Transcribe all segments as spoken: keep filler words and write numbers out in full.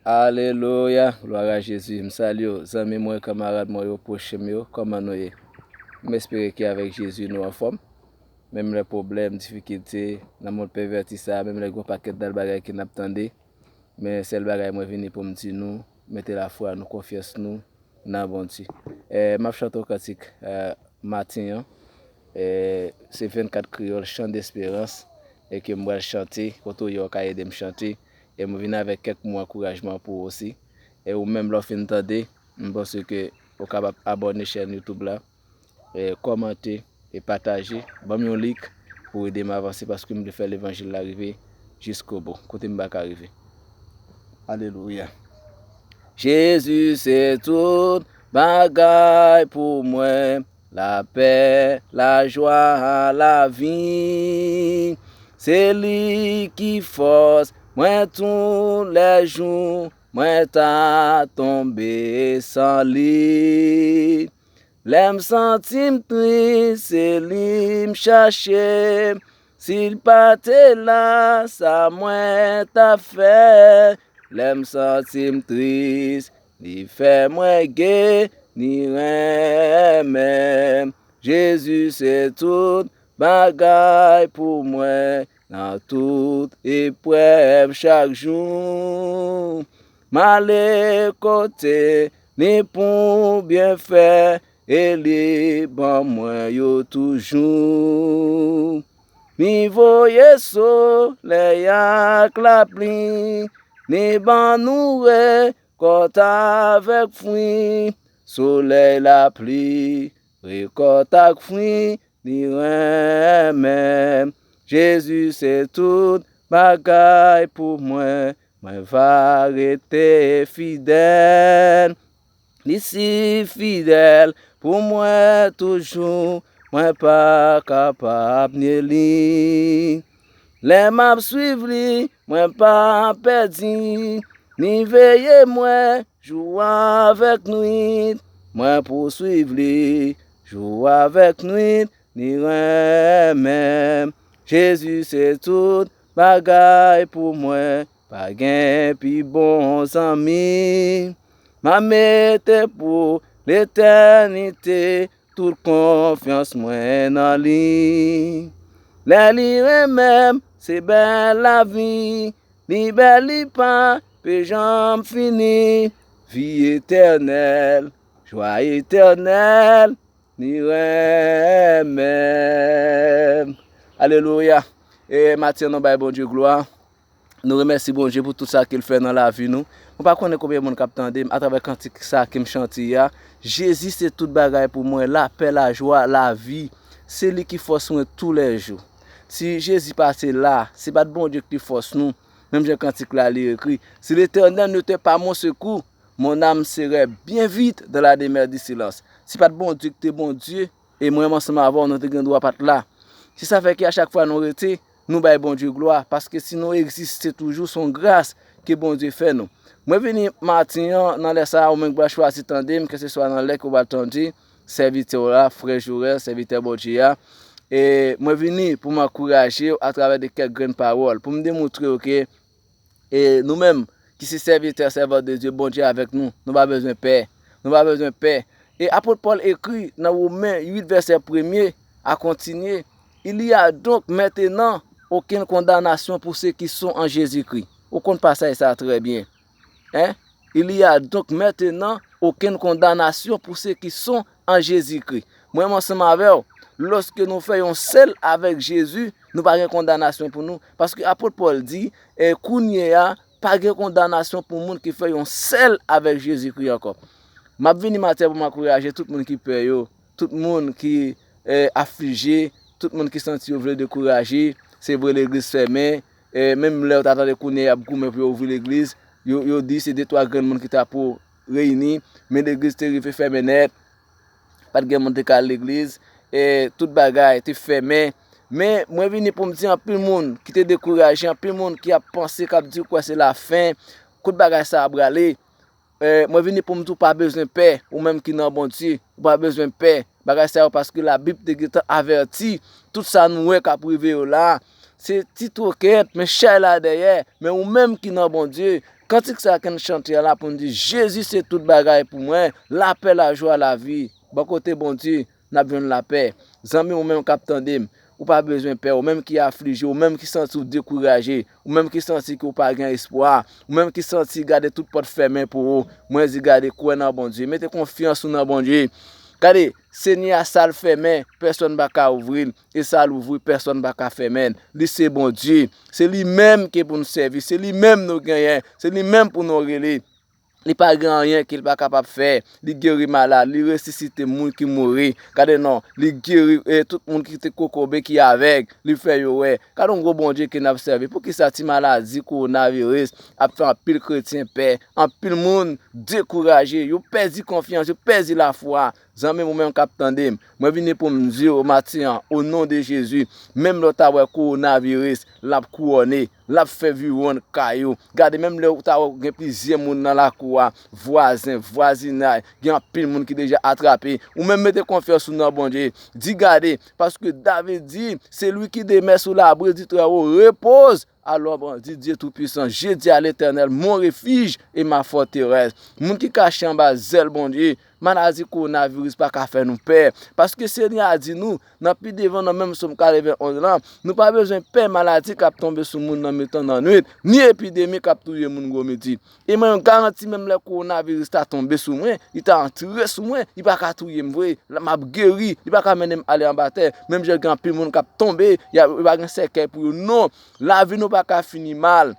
Alelouya, glwa a Jezi. M salye w, zanmi mwen, kanmarad mwen yo, pwochen m yo, kòman nou ye? M espere ke avèk Jezi nou anfòm. Menm lè pwoblèm, difikilte, nan mond pèvèti sa a, menm lè gen yon pakèt dal bagay ke n ap tande, men sèl bagay mwen vini pou m di nou, mete lafwa nou, konfyans nou nan Bondye. Eh, m ap chante yon kantik, eh, maten an. Eh, se vennkat Kreyòl, Chan Desperans, e ke m pral chante, kote w ye w ka ede m chante, e m vin avèk kèk mo ankourajman pou ou osi. E ou menm, lè w fin tande, m panse ke ou kapab abòne chèn YouTube la, eh, kòmante e pataje. Ban m yon lik pou ede m avanse, paske m vle fè levanjil la rive jiskobou, kote m pa ka rive. Alelouya. Jezi se tout bagay pou mwen, lapè, lajwa, lavi. Se li ki fòs mwen toulèjou, mwen ta tonbe san li. Lè m santi m tris, se li m chache. Si l pa te la, sa mwen t ap fè? Lè m santi m tris, li fè mwen geri, renmen m. Jezi se tout bagay pou mwen, nan tout eprèv chak jou. M ale kote li pou byenfè, e li ban mwen yo toujou. Li voye solèy ak lapli, li ban nou rekòt avèk fwi. Solèy, lapli, rekòt ak fwi, li renmen m. Jezi se tout bagay pou mwen, mwen va rete fidèl. Li si fidèl pou mwen toujou, mwen pa kapab nye li. Lè m ap swiv li, mwen pa pèdi. Li veye mwen jou avèk nwit. Mwen pou swiv li jou avèk nwit, li renmen m. Jezi se tout bagay pou mwen, pa gen pi bon zanmi. M ap mete pou letènite tout konfyans mwen nan li. Lè li renmen m, se bèl lavi. Li bèl, li pa pe janm fini. Vi etènèl, jwa etènèl, li renmen m. Alelouya. E maten an, nou bay Bondye glwa. Nou remèsye Bondye pou tout sa ke l fè nan lavi nou. Mwen pa konnen konbyen moun k ap tande m atravè kantik sa ke m chante a. Jezi se tout bagay pou mwen, lapè, lajwa, lavi. Se li ki fòs mwen toulèjou. Si Jezi pa te la, si pa t Bondye ki te fòs nou, menm jan kantik la li ekri, si l'Éternel n'était pas mon secours, mon âme serait bien vite dans la demeure du silence. Si pa t Bondye ki te Bondye, e mwen menm ansanm avè w, nou te gen dwa pa t la. Se sa fè ke a chak fwa nou rete, nou bay Bondye glwa, paske si nou egziste toujou, se yon gras ke Bondye fè nou. Mwen vini maten an, nan lè sa a, ou menm ki pral chwazi tande m, kèlkeswa nan lè ke w pral tande sèvitè w la, frè Jorel, sèvitè Bondye a. E mwen vini pou m ankouraje w atravè de kèk grenn pawòl, pou m demontre w ke, e nou menm ki se sèvitè, sèvant de Dye, Bondye avèk nou, nou pa bezwen pè. Nou pa bezwen pè. E apot Pòl ekri nan Women uit vèsè premye a kontinye, Il y a donc maintenant aucune condamnation pour ceux qui sont en Jésus-Christ. Ou konn pasaj sa a trè byen. Hein? Il y a donc maintenant aucune condamnation pour ceux qui sont en Jésus-Christ. Mwen menm ansanm avè w, lòske nou fè yon sèl avèk Jezi, nou pa gen kondanasyon pou nou. Paske apot Pòl di, e kounye a, pa gen kondanasyon pou moun ki fè yon sèl avèk Jezikri ankò. M ap vini maten pou m ankouraje tout moun ki pè yo, tout moun ki, eh, aflije, tout moun ki santi yo vle dekouraje. Se vre, legliz fèmen, eh, menm lè yo ta tande kounye a y ap goumen pou yo ouvri legliz, yo, yo di se de twa grenn moun ki ta pou reyini, men legliz te rive fèmen nèt. Pa t gen moun te ka al legliz, e tout bagay te fèmen. Men mwen vini pou m di anpil moun ki te dekouraje, anpil moun ki ap panse, k ap di kwè se lafen, kot bagay sa a prale. E, mwen vini pou m di w pa bezwen pè, ou menm ki nan Bondye, ou pa bezwen pè. Bagay sa yo paske Labib te gentan avèti, tout sa nou wè k ap rive yo la, se ti twokèt, men chay la dèyè, men ou menm ki nan Bondye, Kantik sa ke n chante a la pou n di, Jezi se tout bagay pou mwen, lapè, lajwa, lavi. Bò kote Bondye, n ap jwenn lapè. Zanmi, ou menm k ap tande m, ou pa bezwen pè, ou menm ki aflije, ou menm ki santi w dekouraje, ou menm ki santi ke w pa gen espwa, ou menm ki santi gade tout pòt fèmen pou ou, mwen di gade, kwè nan Bondye, mete konfyans ou nan Bondye. Gade, Senyè a, sa l fèmen, pèsonn pa ka ouvri l, e sa l ouvri, pèsonn pa ka fèmen l. Li se Bondye. Se li menm ke pou n sèvi, se li menm nou genyen, se li menm pou nou rele. Li pa gen anyen ke l pa kapab fè. Li geri malad, li resisite moun ki mouri. Gade non, li geri eh, tout moun ki te kokobe, ki avèg, li fè yo wè. Gade yon gwo Bondye ke n ap sèvi. Poukisa ti maladi kowonaviris ap fè anpil kretyen pè, anpil moun dekouraje, yo pèdi konfyans, yo pèdi lafwa? Zanmi m, ou menm k ap tande m, mwen vini pou m di w maten an, o non de Jezi, menm lè w ta wè kowonaviris, l ap kouwòne, l ap fè viwonn kay ou. Gade, menm lè w ta wè gen plizyè moun nan lakou a, vwazen, vwazinay, gen anpil moun ki deja atrape. Ou menm mete konfyans ou nan Bondye. Di gade, paske David di, se lui qui demeure sous l'abri du Très-Haut repose. Alors, bon, dit Dieu Tout-Puissant, je dis à l'Éternel, mon refuge et ma forteresse. Moun ki kache anba zèl Bondye, maladi kowonaviris pa ka fè nou pè. Paske Senyè a di nou, nan pi devan nan menm Sòm katreven onz lan, nou pa bezwen pè maladi k ap tonbe sou moun nan mitan nan nwit, ni epidemi k ap touye moun gwo midi. E mwen, yon garanti, menm lè kowonaviris ta tonbe sou mwen, li ta antre sou mwen, li pa ka touye m vre, m ap geri, li pa ka mennen m ale anba tè. Menm jan gen anpil moun k ap tonbe, y a- yo pa gen sèkèy pou yo. Non, lavi nou pa ka fini mal.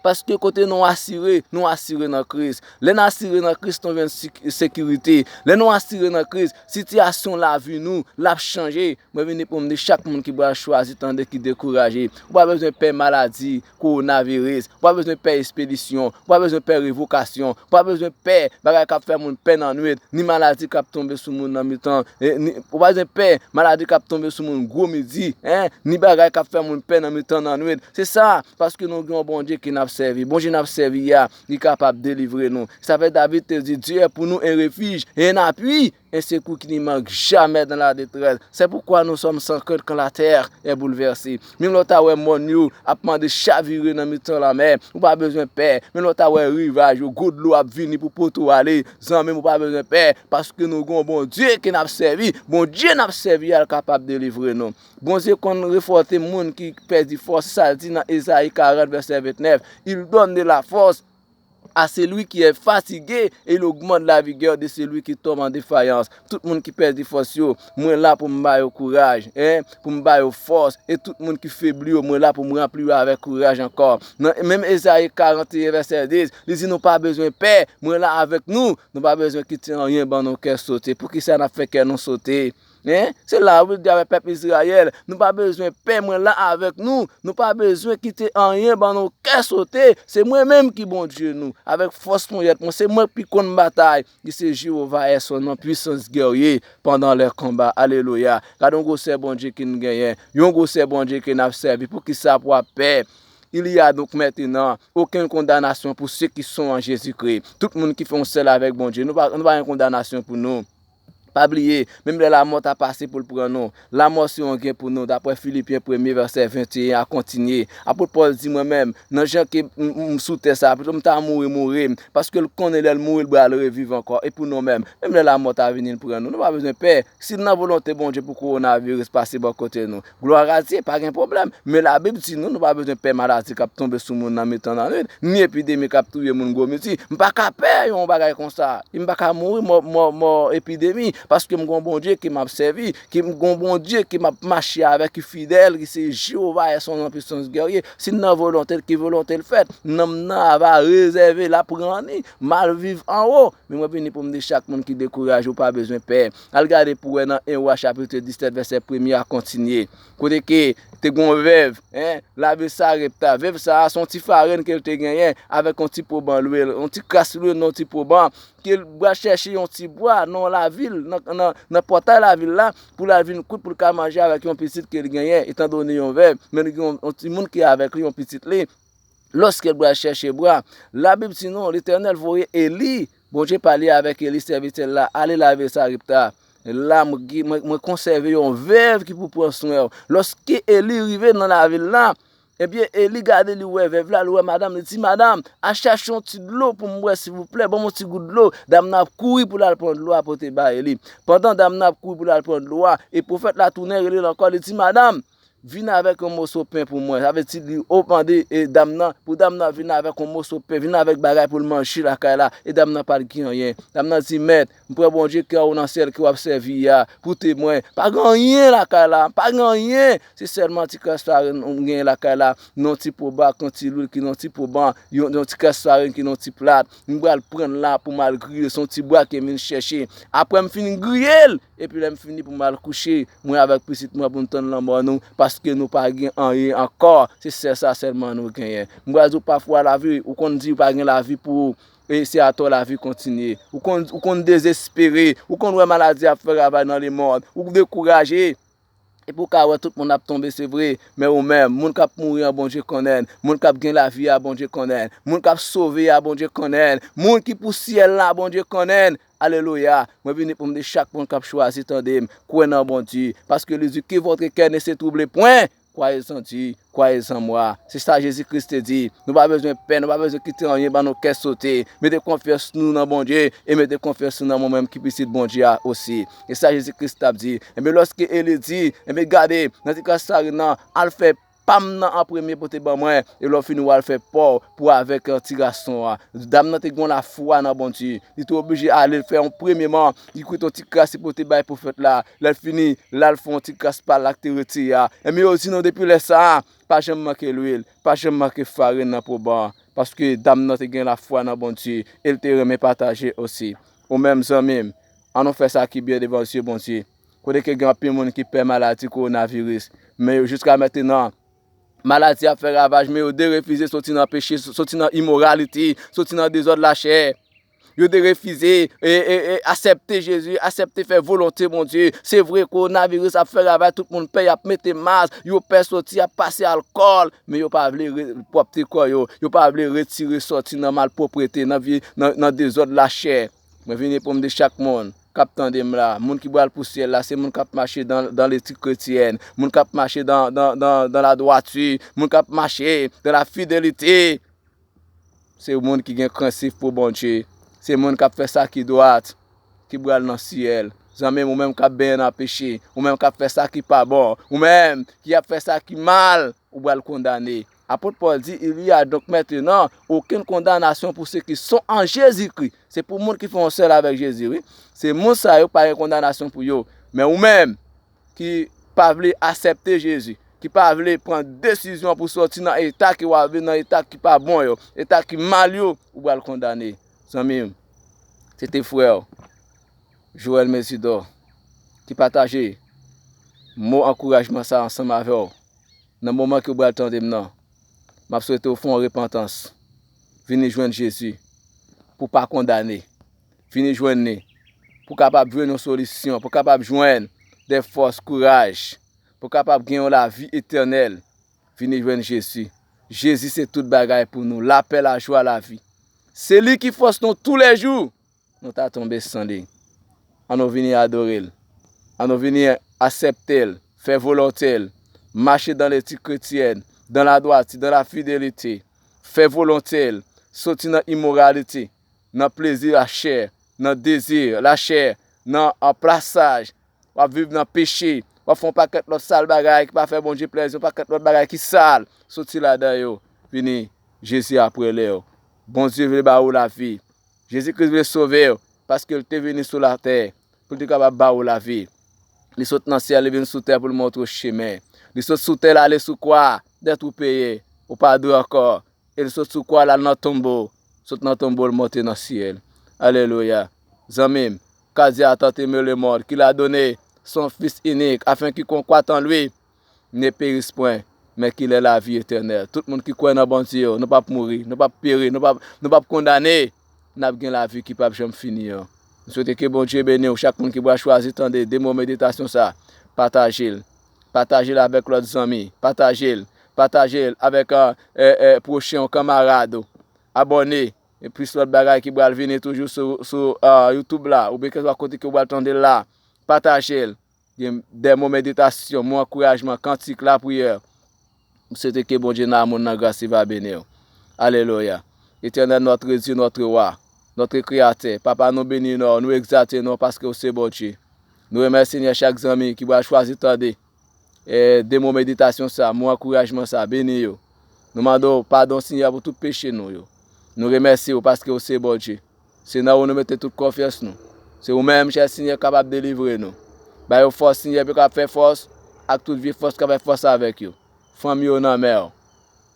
Paske kote nou asire, nou asire nan Kris. Lè n asire nan Kris, nou jwenn sik- sekirite. Lè nou asire nan Kris, sitiyasyon lavi nou, l ap chanje. Mwen vini pou m di chak moun ki pral chwazi tande, ki dekouraje. Ou pa bezwen pè maladi, kowonaviris. Ou pa bezwen pè espedisyon. Ou pa bezwen pè revokasyon. Ou pa bezwen pè bagay k ap fè moun pè nan nwit, ni maladi k ap tonbe sou moun nan mitan. E, ni, ou pa bezwen pè maladi k ap tonbe sou moun gwo midi, en, ni bagay k ap fè moun pè nan mitan nan nwit. Se sa, paske nou gen yon Bondye ke n ap sèvi. Bondye n ap sèvi a, li kapab delivre nou. Sa fè David te di, Dieu est pour nous un refuge et un appui, un secours qui ne manque jamais dans la détresse. C'est pourquoi nous sommes sans crainte quand la terre est bouleversée. Menm lè w ta wè mòn yo ap mande chavire nan mitan lanmè, ou pa bezwen pè. Menm lè w ta wè rivaj yo, gwo dlo ap vini pou pote w ale, zanmi m, ou pa bezwen pè, paske nou gen yon Bondye ke n ap sèvi. Bondye n ap sèvi a, l kapab delivre nou. Bondye konn refòte moun ki pèdi fòs, sa l di nan Ezayi karant, vèsè vennèf, Il donne de la force à celui qui est fatigué, et il augmente la vigueur de celui qui tombe en défaillance. Tout moun ki pèdi fòs yo, mwen la pou m ba yo kouraj, en, pou m ba yo fòs. E tout moun ki febli yo, mwen la pou m ranpli yo avèk kouraj ankò. Nan menm Ezayi karant e en, vèsè dis, li di nou pa bezwen pè, mwen la avèk nou, nou pa bezwen kite anyen ban nou kè sote. Poukisa n ap fè kè nou sote? En? Se la Bib di avèk pèp Izrayèl, nou pa bezwen pè, mwen la avèk nou. Nou pa bezwen kite anyen ban nou kè sote. Se mwen menm ki Bondye nou. Avèk fòs mwen yèt mwen, se mwen ki konn batay. Li se Jewova è son non, puissance guerrier pendant les combats. Alelouya. Gade yon gwosè Bondye ke n genyen. Yon gwosè Bondye ke n ap sèvi. Poukisa pou w ap pè? Il y a donc maintenant aucune condamnation pour ceux qui sont en Jésus-Christ. Tout moun ki fè yon sèl avèk Bondye, nou pa, nou pa gen kondanasyon pou nou. Pa bliye, menm lè lamò ta pase pou l pran nou, lamò se yon gen pou nou, daprè Filipyen premye vèsè venteyen a kontinye. Apot Pòl di, mwen menm, nan jan ke m, m, m sou tè sa a, pito m ta mouri, mouri, paske l konnen lè l mouri, l pral reviv ankò. E pou nou menm, menm lè lamò ta vini, l pran nou, nou pa bezwen pè. Si l nan volonte Bondye pou kowonaviris pase bò kote nou, glwa a Dye, pa gen pwoblèm. Men Labib di nou, nou pa bezwen pè maladi k ap tonbe sou moun nan mitan lannwit, ni epidemi k ap touye moun gwo midi. M pa ka pè yon bagay konsa. E m pa ka mouri mò, mò, mò epidemi, paske m gon Bondye ke m ap sèvi, ke m gon Bondye ke m ap mache avèk, ki fidèl, ki se Jewova è son non, puissance guerrier. Si l nan volonte l, ke volonte l fèt. Nanm nan ava rezève, l ap ranni, m al viv anwo. Men mwen vini pou m di chak moun ki dekouraje, ou pa bezwen pè. Al gade pou wè nan en Wa chapit disèt vèsè premye a kontinye. Kote ke te gon vèv, en, lavil Sarepta. Vèv sa a, se yon ti farenn ke l te genyen avèk yon ti poban lwil, yon ti kras lwil nan yon ti poban, ke l pral chèche yon ti bwa nan lavil, nan, nan, nan pòtay lavil la, pou l al vin kwit, pou l ka manje avèk yon pitit ke l genyen, etandone yon vèv, men li gen yon, yon timoun ki avèk li, yon pitit li. Lòske l pral chèche bwa, Labib di nou, Letènèl voye Eli, Bondye pale avèk Eli, sèvitè l la, ale lavil Sarepta. La, mwen, mwen, mwen konsève yon vèv ki pou pran swen w. Lòske Eli rive nan lavil la, Ebyen, Eli gade, li wè vèv la, li wè madanm, li di, "Madanm, al chache yon ti dlo pou m bwè, silvouplè, ban m yon ti gout dlo." Dam nan ap kouri pou l al pran dlo a pote ba Eli. Pandan dam nan ap kouri pou l al pran dlo a, e pwofèt la tounen rele l ankò, li di, "Madanm, vin avèk yon moso pen pou mwen." Sa vle di li o mande e dam nan, pou dam nan vin avèk yon moso pen, vin avèk bagay pou l manje lakay la. E dam nan pa t gen anyen. Dam nan di, "Mèt, m pran Bondye ki anwo nan syèl ke w ap sèvi a pou temwen. Pa gen anyen lakay la, pa gen anyen. Se sèlman ti kras farin m genyen lakay la, nan ti poba ak yon ti lwil ki nan ti poba, yon, yon ti kras farin ki nan ti plat. M pral pran l la pou m al griye, se yon ti bwa ke m vin chèche. Apre m fin griye l, epi lè m fini pou m al kouche, mwen avèk pitit mwen pou n tann lanmò nou, paske nou pa gen anyen ankò. Se sèl sa sèlman nou genyen." M pral di w pafwa lavi, ou konn di pa gen lavi pou ou, e se atò lavi kontinye. Ou konn, ou konn dezespere, ou konn wè maladi ap fè ravaj nan lemonn, ou dekouraje. Epi ou ka wè tout moun ap tonbe, se vre, men ou menm, moun k ap mouri an, Bondye konnen l, moun k ap gen lavi a, Bondye konnen l, moun k ap sove a, Bondye konnen l, moun ki pou syèl la, Bondye konnen l. Alelouya! Mwen vini pou m di chak moun k ap chwazi tande m, kwè nan Bondye, paske li di, "Que votre cœur ne se trouble point, croyez en Dieu, croyez en moi." Se sa Jezi Kris te di. Nou pa bezwen pè, nou pa bezwen kite anyen ban nou kè sote. Mete konfyans nou nan Bondye e mete konfyans nou nan mwen menm ki pitit Bondye a osi. E sa Jezi Kris t ap di. Ebyen, lòske Eli di, ebyen, gade, nan ti kras farin nan, al fè pa m nan an premye pote ban mwen, e lè w fini, w al fè pa w pou avèk, eh, ti gason an. Dam nan te gen yon lafwa nan Bondye. Li te oblije ale, l fè yon premyeman, li kwit yon ti kras, li pote bay pwofèt la. Lè l fini, l al fè yon ti kras pa l la k te retire a. Ebyen, yo di nou depi lè sa a, pa janm manke lwil, pa janm manke farin nan poban an. Paske dam nan te gen lafwa nan Bondye, e l te renmen pataje osi. Ou menm, zanmi m, ann nou fè sa ki byen devan zye Bondye. Kote ke gen anpil moun ki pè maladi kowonaviris, men yo jiska mentenan, maladi ap fè ravaj, men yo derefize soti nan peche, soti nan imoralite, soti nan dezòd lachè. Yo derefize e, e, e, aksepte Jezi, aksepte fè volonte Bondye. Se vre, kowonaviris ap fè ravaj, tout moun pè, y ap mete mas, yo pè soti, y ap pase alkòl, men yo pa vle re-, pwòpte kò yo, yo pa vle retire sòti nan malpwoprete, nan vye, nan, nan dezòd lachè. Mwen vini pou m di chak moun k ap tande m la, moun ki pral pou syèl la, se moun k ap mache dan, dan letik kretyèn, moun k ap mache dan, dan, dan, dan ladwati, moun k ap mache dan lafidelite. Se moun ki gen prensip pou Bondye. Se moun k ap fè sa ki dwat, ki pral nan syèl. Zanmi m, ou menm k ap benyen nan peche, ou menm k ap fè sa ki pa bon, ou menm ki ap fè sa ki mal, ou pral kondane. Apot Pòl di, "Il y a donc maintenant aucune condamnation pour ceux qui sont en Jésus-Christ." Se pou moun ki fè yon sèl avèk Jezi, wi. Se moun sa yo pa gen kondanasyon pou yo. Men ou menm, ki pa vle aksepte Jezi, ki pa vle pran desizyon pou sòti nan eta ke w ap viv, nan eta ki pa bon yo, eta ki mal yo, ou pral kondane. Zanmi m, se te frè w, Joel Mesidor, ki pataje mo ankourajman sa ansanm avè w. Nan moman ke w pral tande m nan, m ap swete w fè yon repantans. Vini jwenn Jezi pou w pa kondane. Vini jwenn li pou w kapab jwenn yon solisyon, pou w kapab jwenn de fòs, kouraj, pou w kapab gen yon lavi etènèl. Vini jwenn Jezi. Jezi se tout bagay pou nou, lapè, lajwa, lavi. Se li ki fòs nou toulèjou. Nou ta tonbe san li. Ann nou vini adore l. Ann nou vini aksepte l, fè volonte l, mache dan letik kretyèn, dan ladwati, dan lafidelite, fè volonte l, soti nan imoralite, nan plezi lachè, nan dezi lachè, nan anplasaj. W ap viv nan peche, w ap fè yon pakèt lòt sal bagay ki pa fè Bondye plezi, yon pakèt lòt bagay ki sal. Soti ladan yo, vini, Jezi ap rele w. Bondye vle ba ou lavi. Jezi Kris vle sove w, paske l te vini sou latè pou l te kapab ba ou lavi. Li sot nan syèl, li vin sou tè pou l montre w chemen. Li sot sou tè, l ale sou kwa, dèt ou peye, ou pa dwe ankò. E l sot sou kwa, l al nan tonbo, sot nan tonbo, l monte nan syèl. Alelouya. Zanmi m, qu'a dit à tant aimé le monde, qu'il a donné son Fils unique, afin quiconque croit en lui ne périsse point, mais qu'il ait la vie éternelle. Tout moun ki kwè nan Bondye yo, nou p ap mouri, nou p ap peri, nou p ap, nou p ap kondane, n ap gen lavi ki p ap janm fini an. M swete ke Bondye beni w, chak moun ki pral chwazi tande de mo meditasyon sa, pataje l. Pataje l avèk lòt zanmi, pataje l, pataje l avèk, eh, eh, eh, pwochen w, kanmarad ou. Abòne, e plis lòt bagay ki pral vini toujou sou, sou, ah, YouTube la, oubyen kèlkeswa kote ke w pral tande l la. Pataje l. Gen de mo meditasyon, mo ankourajman, kantik, lapriyè. M swete ke Bondye nan amoun nan gras li va beni w. Alelouya. Etènèl, notre Dieu, notre roi, notre Créateur, Papa, nou beni non w, nou egzalte non w paske w se Bondye. Nou remèsye Senyè chak zanmi ki pral chwazi tande e de mo meditasyon sa, mo ankourajman sa, beni yo. Nou mande w padon, Senyè, pou tout peche nou yo. Nou remèsye w paske w se Bondye. Se nan ou nou mete tout konfyans nou. Se ou menm, chè Senyè, kapab delivre nou. Ba yo fòs, Senyè, pou yo kapab fè fòs ak tout vye fòs k ap fè fòs avèk yo. Fanmi yo nan men w.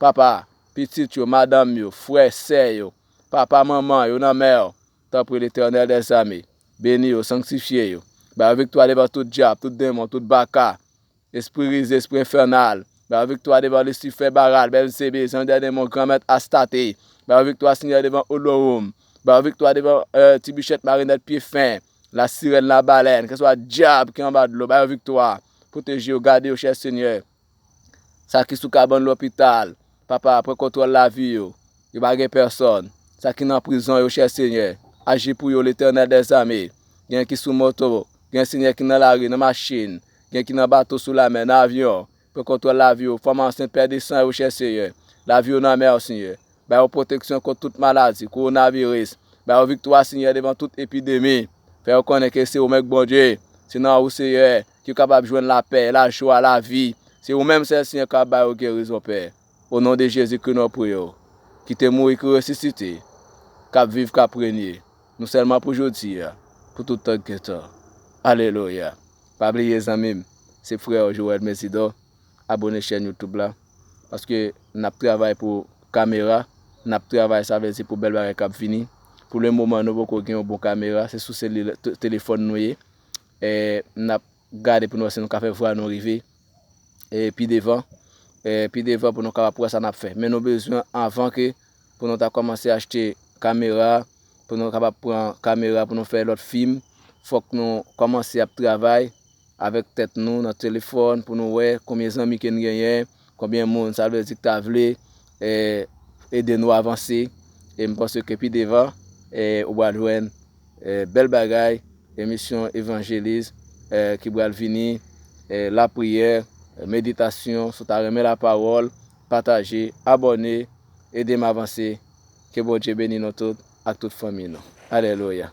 Papa, pitit yo, madanm yo, frè, sè yo, papa, manman yo nan men w. Tanpri, Letènèl dèzame, beni yo, sanktifye yo. Ba yo viktwa devan tout dyab, tout demon, tout baka, espri rize, espri enfènal. Ba yo viktwa devan Lisifè, Baral, Bèlzebe, zanj dè demon, Granmèt Astate. Ba yo viktwa, Senyè, devan Olowoum. Ba yo viktwa devan eh, Tibichèt, Marinèt, Pyefen, Lasirèn, Labalèn, kèlkeswa dyab ki anba dlo. Ba yo viktwa. Pwoteje yo, gade yo, chè Senyè. Sa ki sou kabann lopital, Papa, pran kontwòl lavi yo. Yo pa gen pèsòn. Sa ki nan prizon yo, chè Senyè, aji pou yo, Letènèl dèzame. Gen ki sou moto, gen, Senyè, ki nan lari, nan machin, gen ki nan bato sou lamè, nan avyon. Pran kontwòl lavi yo. Fanm ansent, pè de san yo, chè Senyè. Lavi yo nan men w, Senyè. Ba yo pwoteksyon kont tout maladi, kowonaviris. Ba yo viktwa, Senyè, devan tout epidemi. Fè yo konnen ke se ou menm k Bondye. Se nan ou, Senyè, ki yo kapab jwenn lapè, lajwa, lavi. Se ou menm sèl, Senyè, k ap ba yo gerizon, Pè. O non de Jezi Kri, nou priye w, ki te mouri, ki resisite, k ap viv, k ap renye, non sèlman pou jodi a, pou tout tan k gen tan. Alelouya. Pa bliye, zanmi m, se frè w Joël Mesidor. Abone chèn YouTube la, paske n ap travay pou kamera, n ap travay, sa vle di, pou bèl bagay k ap vini. Pou le moman, nou poko gen yon bon kamera, se sou seli- te- telefòn nou ye. E n ap gade pou nou wè si nou ka fè vwa nou rive e pi devan. E pi devan pou nou kapab wè sa n ap fè. Men nou bezwen, anvan ke pou nou ta kòmanse achte kamera, pou nou kapab pran kamera pou nou fè lòt fim, fòk nou kòmanse ap travay avèk tèt nou nan telefòn pou nou wè konbyen zanmi ke n genyen, konbyen moun sa vle di k ta vle eh, ede nou avanse. E m panse ke pi devan eh, ou pral jwenn eh, bèl bagay, emisyon evanjelis eh, ki pral vini, eh, lapriyè, eh, meditasyon, si w ta renmen lapawòl, pataje, abòne, ede m avanse. Ke Bondye beni nou tout ak tout fanmi nou. Alelouya.